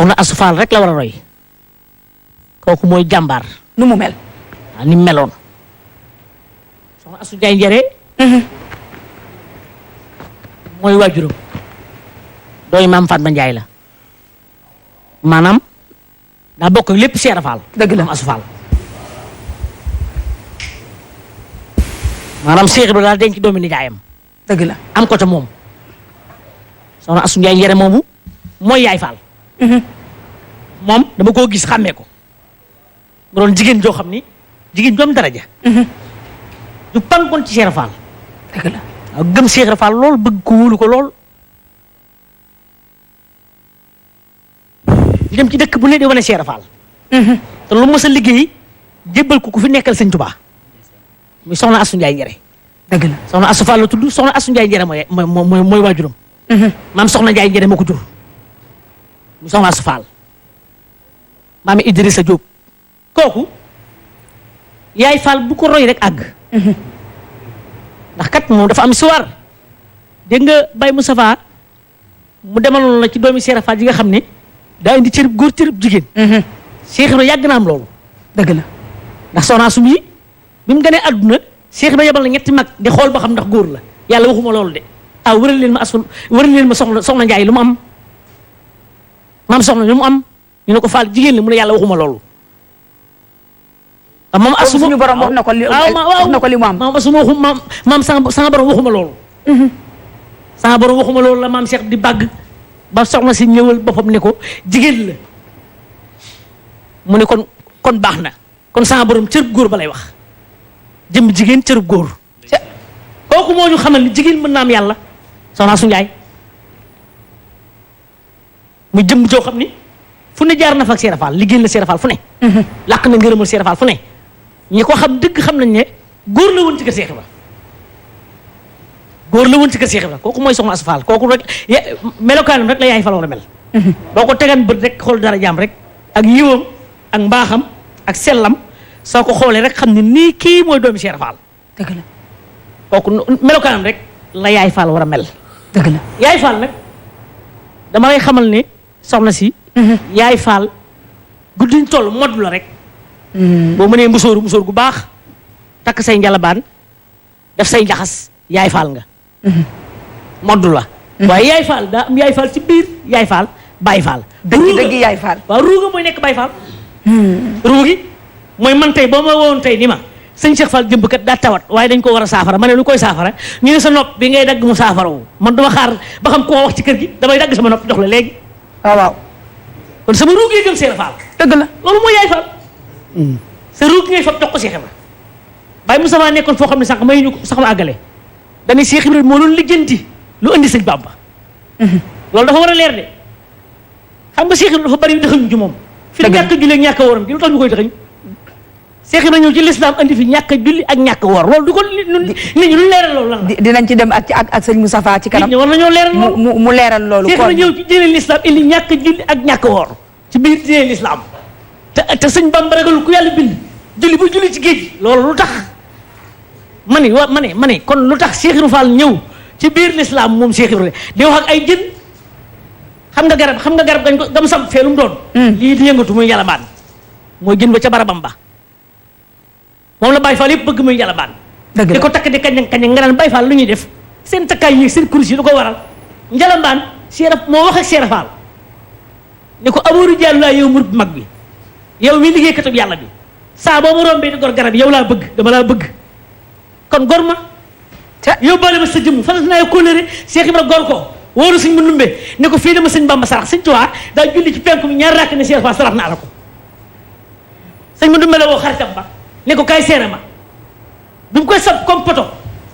soxna Astou Fall rek la war a roy kooku mooy jàmbaar nu mu mel. ni mu meloon soxna Astou Ndiaye Njare mooy waajuram dooy maam Fatma Ndiaye la maanaam daa bokk lépp Cheikh Fall dëgg la Astou Fall maanaam Cheikh Ibra daal denc doomi nijaayam dëgg la am ko ca moom soxna Astou Ndiaye Njare moomu mooy yaay Fall moom dama koo gis xàmmee ko mu doon jigéen joo xam ni jigéen joom daraja du pankoon ci Cheikh Fall dëgg la waaw gëm Cheikh Fall lool bëgg ko wóolu ko lool di dem ci dëkk bu ne di wane Cheikh Fall te lu mos a liggéey jébbal ko ku fi nekkal sëñ Tuubaa muy soxna Astou Ndiaye Njare dëgg la soxna Astou Fall la tudd soxna Astou Ndiaye Njare mooy waajuram maam soxna Ndiaye Njare moo ko jur muy soxna Astou Fall maami Idrissa Diop kooku yaay Fall bu ko roy rek àgg ndax kat moom dafa am histoire dégg nga Baye Moustapha mu demaloon la ci doomi Cheikh Fall yi nga xam ne daa indi cërëb góor cërëb jigéen Cheikh Ibra yàgg na am loolu dëgg la ndax soxna Astou mi bi mu gënee àdduna Cheikh Ibra yebal na ñetti mag di xool ba xam ndax góor la yàlla waxuma loolu de wëral leen ma Astou wëral leen ma soxna Ndiaye lu mu am maam soxna lu mu am ñu ne ko Fall jigéen la mu ne yàlla waxuma loolu moom Astou suñu borom wax na ko li wax na ko li mu am maam Astou maam sama borom waxuma loolu sama borom waxuma loolu la maam Cheikh di bàgg ba soxna si ñëwal boppam ne ko jigéen la mu ne kon baax na kon sama borom cërub góor ba lay wax jëm jigéen cërub góor kooku moo ñu xamal ni jigéen mën na am yàlla soxna Astou Ndiaye mu jëm joo xam ni fu ne jaar na fa ak Cheikh Fall liggéey la Cheikh Fall fu ne làq na ngërëmal Cheikh Fall fu ne ñi ko xam dëgg xam nañ ne góor la woon ci kër Cheikh Ibra góor la woon ci kër Cheikh Ibra kooku mooy soxna Astou Fall kooku rek melokaanam rek la yaay Fall war a mel boo ko tegan bët rek xool dara jaam rek ak yiwam ak mbaaxam ak sellam soo ko xoolee rek xam ne nii kii mooy doomi Cheikh Fall dëgg la kooku melokaanam rek la yaay Fall war a mel dëgg la yaay Fall nag dama lay xamal ne soxna si yaay Fall guddiñ toll modd la rek boo mënee musóor gu baax takk say njalabaan def say njaxas yaay Fall nga modd la waaye yaay Fall daa am yaay Fall ci biir yaay Fall Baye Fall dëgg yaay Fall waaw ruuga mooy nekk Baye Fall ruugi mooy man tey boo ma woon tey ni ma sëñ Cheikh Fall jëmb kat daa tawat waaye dañ ko war a saafara ma ne lu koy saafara ñu ne sa nopp bi ngay dagg mu saafara wu man dama xaar ba xam koo wax ci kër gi damay dagg sama nopp jox la léegi waaw kon sama ruug yi gëm Cheikh Fall dëgg la loolu mooy yaay Fall sa ruug ngay fab jox ko Cheikh Ibra Baye Moussa nekkoon foo xam ne sànq may ñu sax ma àggale dañuy Cheikh Ibra moo doon lijjanti lu andi sëñ Bamba loolu dafa war a leer de xam nga Cheikh Ibra dafa bari dëxëñ ci moom fi ñàkk a julli ak ñàkk a wooram gi lu tax ñu koy dëxëñ Cheikh Ibra ñëw ci lislaam andi fi ñàkk a julli ak ñàkk a woor loolu du ko nit ñi lu leeral loolu lan la dinañ ci dem ak sëñ Moustapha ci kanam nit ñi war nañoo leeral loolu mu leeral loolu Cheikh Ibra ñëw ci diine lislaam indi ñàkk a julli ak ñàkk a woor ci biir diine lislaam te sëñ Bamba ragalul ku yàlla bind julli bu julli ci géej gi loolu lu tax ma ne kon lu tax Cheikh Ibra Fall ñëw ci biir lislaam moom Cheikh Ibra di wax ak ay jën xam nga garab gañ ko gam sam fee lu mu doon lii di yëngatu muy yàlla baan mooy jën ba ca barabam ba moom la Baye Fall yëpp bëgg muy yàlla baan di ko takk di kañ nga naan Baye Fall lu ñuy def seen takkaay yi seen kursi yi lu ko waral njalambaan Cheikh moo wax ak Cheikh Fall ni ko abooru jàllu laa yow murid bu mag bi yow mi liggéey katub yàlla bi saa boo ma rombee di gor garab yow laa bëgg dama laa bëgg kon gor ma yóbbaale ma sa jëmm fas naa yow kóllëre Cheikh Ibra gor ko wóoru suñ mu numbee ne ko fii dama sëñ Bamba sarax sëñ Tuubaa daa julli ci penku bi ñaar rakk ne Cheikh Fall sarax naa la ko sëñ mu numbee la woo xaritam ba ne ko kaay seere ma bi mu koy sab comme poto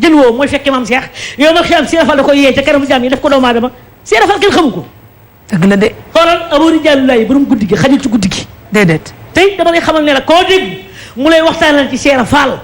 jën woo mooy fekke maam Cheikh yow ma xiyam Cheikh Fall da koy yee ca kanamu jaam yi def ko doomu aadama Cheikh Fall kenn xamu ko dëgg la de xoolal abori jàllu laay borom guddi gi xajul ci guddi gi déedéet tey dama lay xamal ne la koo dégg mu lay waxtaanal ci Cheikh Fall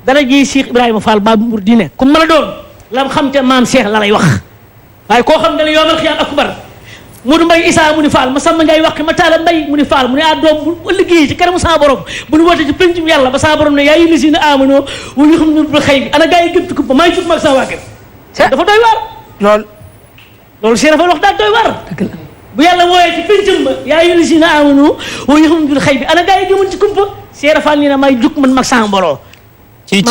dara ji Cheikh Ibrahima Fall Babu Mour diine ku mën a doon lam xam te maam Cheikh la lay wax waaye koo xam ne la yoomal xiyaam akbar Modou Mbaye Issa mu ni Fall ma Samba Ndiaye wax ma Talla Mbaye mu ni Fall mu ne doom bu liggéey ci kanamu saa borom bu ñu wootee ci pencum yàlla ba saa borom ne yaa yi lisi na amanoo wala ñu xam ne bu xëy bi ana gaa yi gëm ci kubba maa ngi fukk maag saa waa kër dafa doy waar loolu Cheikh Fall wax daal doy waar bu yàlla wooyee ci pencum ba yaa ayyuhal lazina aamanu wa yu'minu bil xaybi ana gaa yi gëmoon ci kumpa Cheikh Fall ni na may jug man mag sama mboroo ci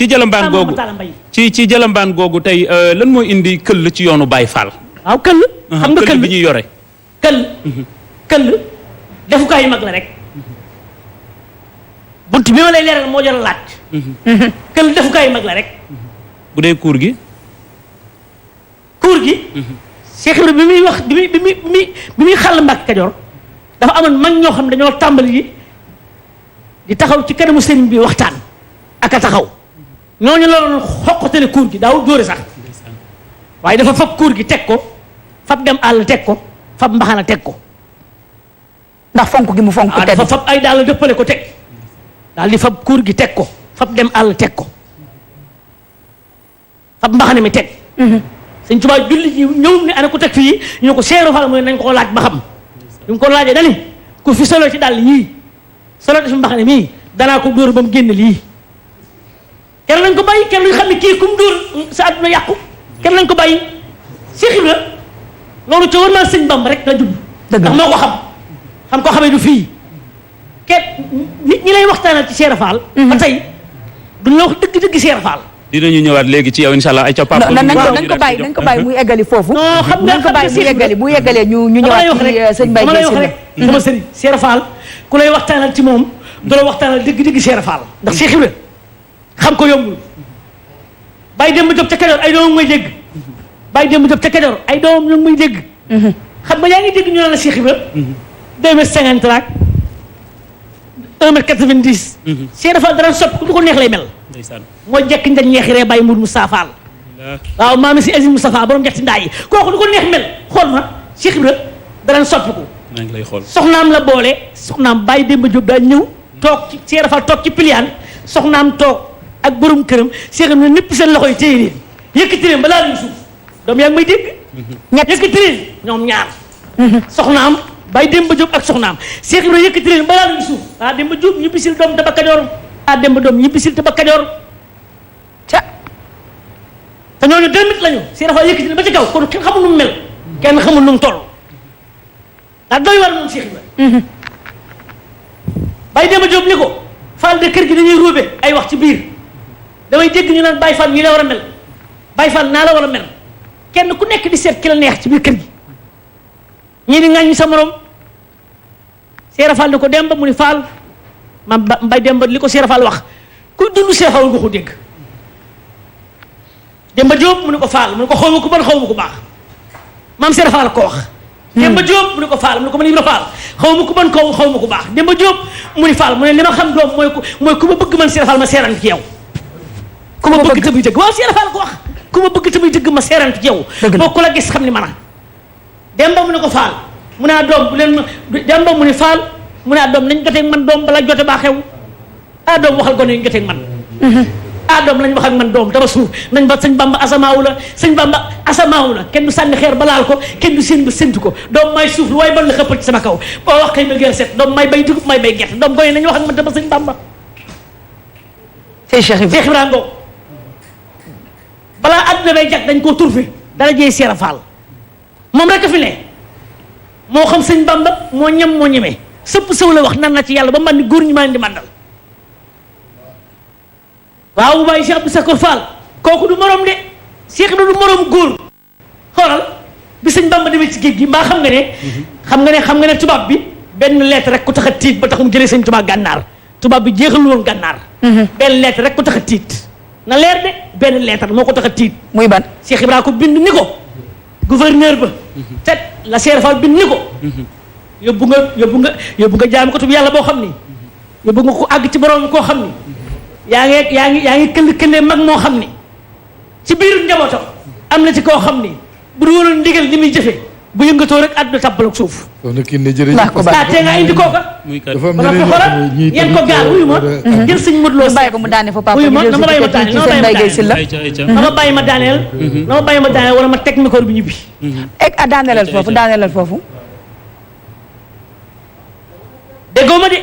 jalambaan googu ci jalambaan googu tey lan mooy indi këll ci yoonu Baye Fall. waaw këll xam nga këll bi ñuy yore këll defukaay yu mag la rek bunt bi ma lay leeral moo jar a laaj këll defukaay yu mag la rek bu dee kuur gi Cheikh Ibrahima bi muy wax bi muy xàll Mbàkke Kajoor dafa amoon mag ñoo xam ne dañoo tàmbali di taxaw ci kanamu sëriñ bi waxtaan ak a taxaw ñooñu la doon xoqatale kuur gi daawul dóore sax waaye dafa fab kuur gi teg ko fab dem àll teg ko fab mbaxana teg ko ndax fonk gi mu fonk ko dafa fab ay daal dëppale ko teg daal di fab kuur gi teg ko fab dem àll teg ko fab mbaxana mi teg Sëñ Tuubaa julli ji ñëw ne ana ko teg fii ñu ko Cheikh Fall mooy nañ ko laaj ba xam ñu ngi ko laajee dani ku fi solo ci dàll yii solo def mbaxane mii danaa ko dóor ba mu génn lii kenn lañ ko bàyyi kenn lañ xam ne kii ku mu dóor sa àdduna yàqu kenn lañ ko bàyyi Cheikh Ibra loolu ci war naa sëñ Bamba rek la judd ndax moo ko xam ko xamee du fii kenn nit ñi lay waxtaanal ci Cheikh Fall ba tey duñ la wax dëgg-dëgg Cheikh Fall dinañu ñëwaat léegi ci yow incha allah ay ca nañ ko bàyyi muy eggali foofu non xam nga nañ ko bàyyi muy eggali bu eggalee ñu ñëwaat ci sëñ Mbaye Guèye Sylla sama sëriñ Cheikh Fall ku lay waxtaanal ci moom du la waxtaanal dëgg-dëgg Cheikh Fall ndax Cheikh Ibra xam ko yombul bàyyi dem ba jóg ca Kajoor ay doomam muy dégg bàyyi dem ba jóg ca Kajoor ay doomam ñu ngi muy dégg xam nga yaa ngi dégg ñu naan la Cheikh Ibra 2m50 ak 1m90 Cheikh Fall dara sopp ku du ko neex lay mel moo jekk njañ ñeexiree bàyyi Mour Moustapha Fall waaw maami si Aziz Moustapha borom ñetti ndaa yi kooku du ko neex mel xool ma Cheikh Ibra dara soppi ko soxnaam la boole soxnaam bàyyi Demba Diop daa ñëw toog ci Cheikh Fall toog ci piliyaan soxnaam toog ak borom këram Cheikh Ibra népp seen loxo yi téye leen yëkkati leen balaa luñ suuf doom yaa ngi may dégg yëkkati leen ñoom ñaar soxnaam bàyyi Demba Diop ak soxnaam Cheikh Ibra yëkkati leen balaa luñ suuf ah Demba Diop ñibbisil doom Taba Kajoor ah Demba doom ñibbisil Taba Kajoor ca te ñooñu 2 minutes lañu Cheikh Fall yëkkati leen ba ci kaw kon kenn xamul nu mu mel kenn xamul nu mu toll daa doy war moom Cheikh Ibra bàyyi Demba Diop ni ko Fall de kër gi dañuy róobe ay wax ci biir damay dégg ñu naan Baye Fall nii la war a mel Baye Fall naa la war a mel kenn ku nekk di seet ki la neex ci biir kër gi ñii di ŋàññi sa morom Cheikh Fall ni ko Demba mu ni Fall ma Mbay Demba li ko Cheikh Fall wax ku dund Cheikh Fall nga ko dégg Demba Diop mu ni ko Fall mu ni ko xaw ma ko ban xaw ma ko baax maam Cheikh Fall ko wax Demba Diop mu ni ko Fall mu ni ko man Ibra Fall xaw ma ko ban kaw xaw ma ko baax Demba Diop mu ni Fall mu ne li ma xam doom mooy ku ma bëgg man Cheikh Fall ma seeran ci yow ku ma bëgg te muy dëgg waaw Cheikh Fall ko wax ku ma bëgg te muy dëgg ma seeran ci yow boo ku la gis xam ni man a Demba mu ni ko Fall mu ne doom bu leen ma Demba mu ni Fall mu ne doom nañ joteeg man doom bala jote baa xew doom waxal gone ñu joteeg man doom lañ wax ak man doom dama suuf nañ ba sëñ Bamba asamaawu la sëñ Bamba asamaawu la kenn du sànni xeer ba laal ko kenn du seen ba séntu ko doom may suuf lu waaye ban la xëppal ci sama kaw boo wax kay ma gër set doom may bay dugub may bay gerte doom gone nañ wax ak man dama sëñ Bamba Cheikh Ibrahima Ngo balaa àdduna bay jag dañ koo turfe dara jëye Cheikh Fall moom rek a fi ne moo xam sëñ Bamba moo ñem moo ñemee sëpp sëw la wax nan na ci yàlla ba man ni góor ñi maa di mandal waaw bu bàyyi Cheikh Abdou Sakor Fall kooku du morom de Cheikh Ibra du morom góor xoolal bi sëñ Bamba demee ci géej gi mbaa xam nga ne tubaab bi benn lettre rek ku tax a tiit ba tax mu jëlee sëñ tubaab gànnaar tubaab bi jeexal woon gànnaar benn lettre rek ku tax a tiit na leer de benn lettre moo ko tax a tiit muy ban Cheikh Ibra ko bind ni ko gouverneur ba te la Cheikh Fall bind ni ko yóbbu nga jaam ko tub yàlla boo xam ni yóbbu nga ko àgg ci borom koo xam ni yaa ngi këll mag moo xam ni ci biir njabootam am na ci koo xam ni bu dul woon ndigal li muy jëfee bu yëngatoo rek àdduna tàbbal ak suuf. soxna Kine jërëjëf tee nga indi kooka. dafa am ñeneen xoolal yéen ko gaar wuyu ma jël sëñ Modou Lo bàyyi ko mu daane fa papa wuyu ma ñu na ma bàyyi ma daaneel na ma bàyyi ma daaneel wala ma teg micro bi ñibbi. daanelal foofu déggoo ma de.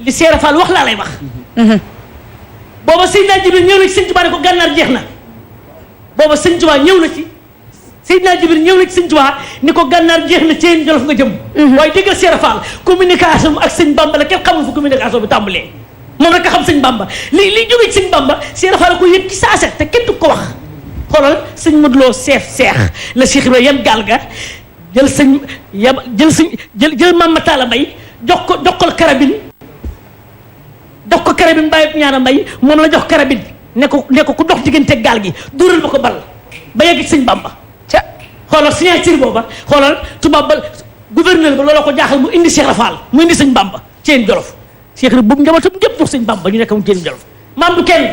li Seera Fall wax laa lay wax. booba sëñ naa Jibril ñëw na ci sëñ Tuubaa ne ko gànnaar jeex na booba sëñ Tuubaa ñëw na ci Seydina Jibril ñëw na ci sëñ Tuubaa ni ko gànnaar jeex na Ceen Jolof nga jëm. waaye déggal Cheikh Fall communication ak sëñ Bamba la kenn xamul fu communication bi tàmbalee moom rek a xam sëñ Bamba li jógee ci sëñ Bamba Cheikh Fall ko yëg ci saase te kenn du ko wax. xoolal sëñ Modou Lo seex la Cheikh Ibrahima yan gaal ga jël sëñ jël Mame Talla Mbaye jox ko karabine bàyyi ñaana Mbaye moom la jox karabine ne ko ku dox diggante gaal gi duural ma ko bal ba yegg ci sëñ Bamba ca xoolal signature booba xoolal tubaab ba gouverneur ba looloo ko jaaxal mu indi Cheikh Rafal mu indi sëñ Bamba Ceen Jolof Cheikh Ibrahima boobu njabootam ñëpp jox sëñ Bamba ñu nekk mu Ceen Jolof maam du kenn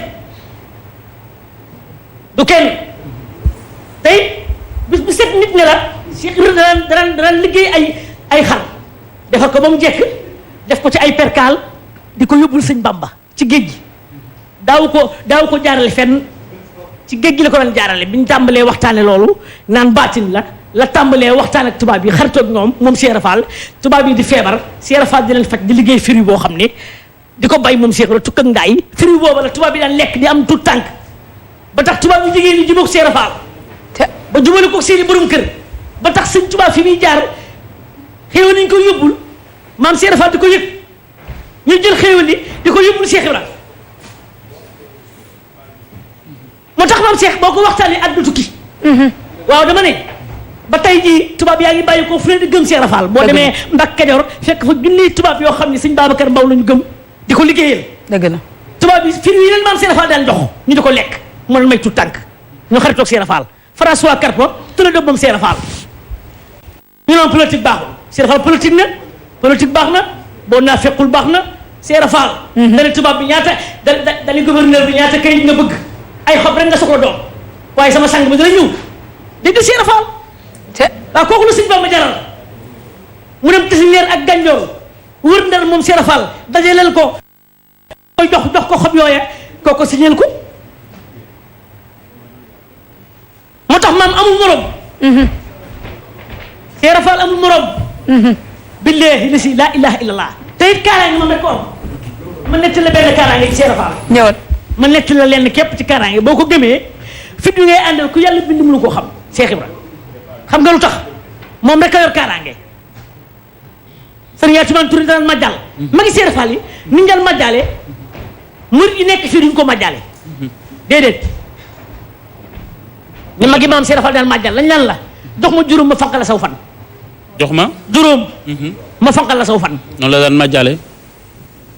tey bis bu set nit ne la Cheikh Ibrahima daan liggéey ay xar defar ko ba mu jekk def ko ci ay perkaal di ko yóbbul sëñ Bamba ci géej gi daaw ko jaarale fenn ci géej gi la ko daan jaarale bi ñu tàmbalee waxtaane loolu naan baatin la tàmbalee waxtaan ak tubaab yi xaritoog ñoom moom Cheikh Rafal tubaab yi di feebar Cheikh Rafal di leen faj di liggéey firi boo xam ne di ko bay moom Cheikh Rafal tukk ak ndaay firi booba la tubaab yi daan lekk di am tout tànk ba tax tubaab yi jigéen ñi jubóog Cheikh Rafal ba jubale ko seeni borom kër ba tax sëñ tubaab fi muy jaar xéewal nañ ko yóbbul maam Cheikh Rafal di ko yëg ñu jël xéewal yi di ko yóbbul Cheikh Ibrahima moo tax maam Cheikh boo ko waxtaanee àdduna tukki waaw dama ne ba tey jii tubaab yaa ngi bàyyi ko fu ne di gëm Cheikh Rafal boo demee Mbàkke Kajoor fekk fa junniy tubaab yoo xam ne sëñ Babacar Mbaw la ñu gëm di ko liggéeyal dëgg la tubaab yi fii leen maam Cheikh Rafal daan jox ñu di ko lekk moo leen may tout tànk ñu xaritoog Cheikh Rafal François Carpon tula dëb moom Cheikh Rafal ñu noon politique baaxul Cheikh Rafal politique baax na boo naa fekkul baax na Cheikh Rafal dana tubaab bi ñaata dani gouverneur bi ñaata kayit nga bëgg ay xob rek nga soxla doom waaye sama sang bi dana ñëw dégg nga Cheikh Rafal waaw kooku la sëñ Bamba jaral mu dem tasi leer ak gànjoor wër ndar moom Cheikh Rafal dajaleel ko koy jox ko xob yooya kooko signeel ko moo tax maam amul morom Cheikh Rafal amul morom billahi la si laa ilaha illallah te it kaaraange moom rek ko am ma netti la benn kaaraange ci Cheikh Rafal ñëwal ma netti la lenn képp ci kaaraange boo ko gëmee fit wi ngay àndal ku yàlla bind mënu koo xam Cheikh Ibrahima xam nga lu tax moom rek a yor kaaraange sëriñ Atumaan Touré daan majjal ma ngi Cheikh Rafal yi ni njal majjale murid yi nekk fii duñ ko majjale déedéet ni magi maam Cheikh Rafal daan majjal lañ lan la jox ma juróom ma fanqal la saw fan jox ma juróom ma fanqal la saw fan noonu la daan majjale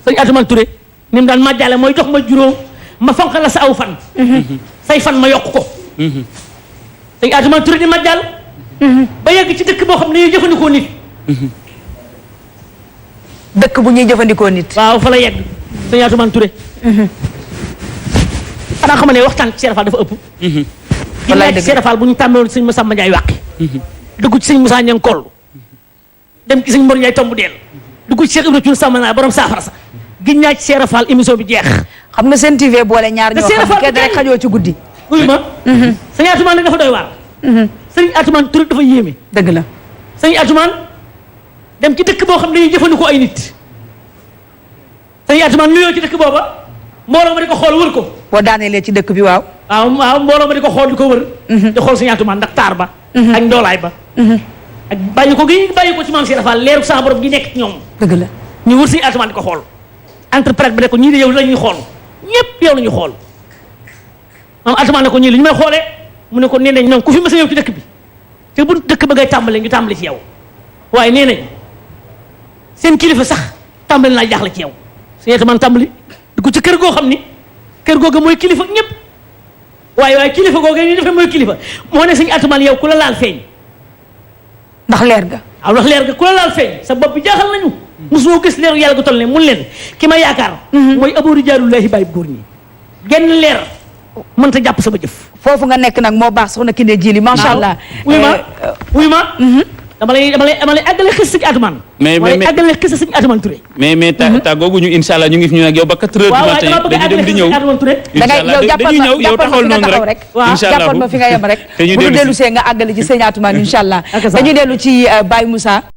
sëriñ Atumaan Touré ni mu daan majjale mooy jox ma juróom ma fanqal la sa aw fan say fan ma yokk ko sëriñ Atumaan Touré di majjal ba yegg ci dëkk boo xam ne ñuy jëfandikoo nit dëkk bu ñuy jëfandikoo nit waaw fa la yegg sëriñ Atumaan Touré xanaa xam ne waxtaan ci Cheikh Rafal dafa ëpp wallaay Cheikh Rafal bu ñu tàmmewoon sëñ Masamba Ndiaye wàqi dugg ci sëñ Moussa Niang koll dem ci sëñ Mor Ndiaye tomb deel dugg ci Cheikh Ibrahima Thioune Samba naa borom saafara sa giñ naa ci Cheikh Rafal émission bi jeex xam nga seen TV boole ñaar ñoo xam kenn rek xajoo ci guddi uyu ma sëñ Atumaan nag dafa doy waar sëñ Atumaan Touré dafa yéeme dëgg la sëñ Atumaan dem ci dëkk boo xam ne dañuy jëfandikoo ay nit sëñ Atumaan nuyoo ci dëkk booba mbooloo ma di ko xool wër ko boo daaneelee ci dëkk bi waaw mbooloo ma di ko xool di ko wër di xool sëñ Atumaan ndax taar ba ak ndoolaay ba ak bàyyi ko ci maam Cheikh Rafal leeru sa borom gi nekk ci ñoom dëgg la ñu wër sëñ Atumaan di ko xool interprète bi ne ko ñii de yow la ñuy xool ñëpp yow la ñuy xool maam Atumaan ne ko ñii li ñu may xoolee mu ne ko nee nañ ñoom ku fi mas a ñëw ci dëkk bi te bu dëkk ba ngay tàmbale ñu tàmbale ci yow waaye nee nañ seen kilifa sax tàmbali naa jaaxle ci yow sëñ Atumaan tàmbali di ko ci kër goo xam ni kër googa mooy kilifa ñëpp waaye kilifa googa ñu defee mooy kilifa moo ne sëñ Atumaan yow ku la laal feeñ ndax leer ga waaw ndax leer ga ku la laal feeñ sa bopp bi jaaxal nañu mosuñoo gis leeru yàlla gu toll ne mun leen ki ma yaakaar mooy aboo rijaalullaahi bàyyi góor ñi genn leer mënta jàpp sama jëf foofu nga nekk nag moo baax soxna Kiné Djily macha allah wuy ma dama lay àggale xis sëñ Atumaan mais àggale xis sëñ Atumaan Touré mais tàggoogu ñu incha allah ñu ngi fi ñu nag yow ba 4 heures du matin dañu dem di ñëw da ngay yow jàppal ma yow taxawal noonu rek incha allah jàppal ma fi nga yem rek bu ñu dellu see nga àggale ci sëñ Atumaan incha allah dañu dellu ci Baye Moussa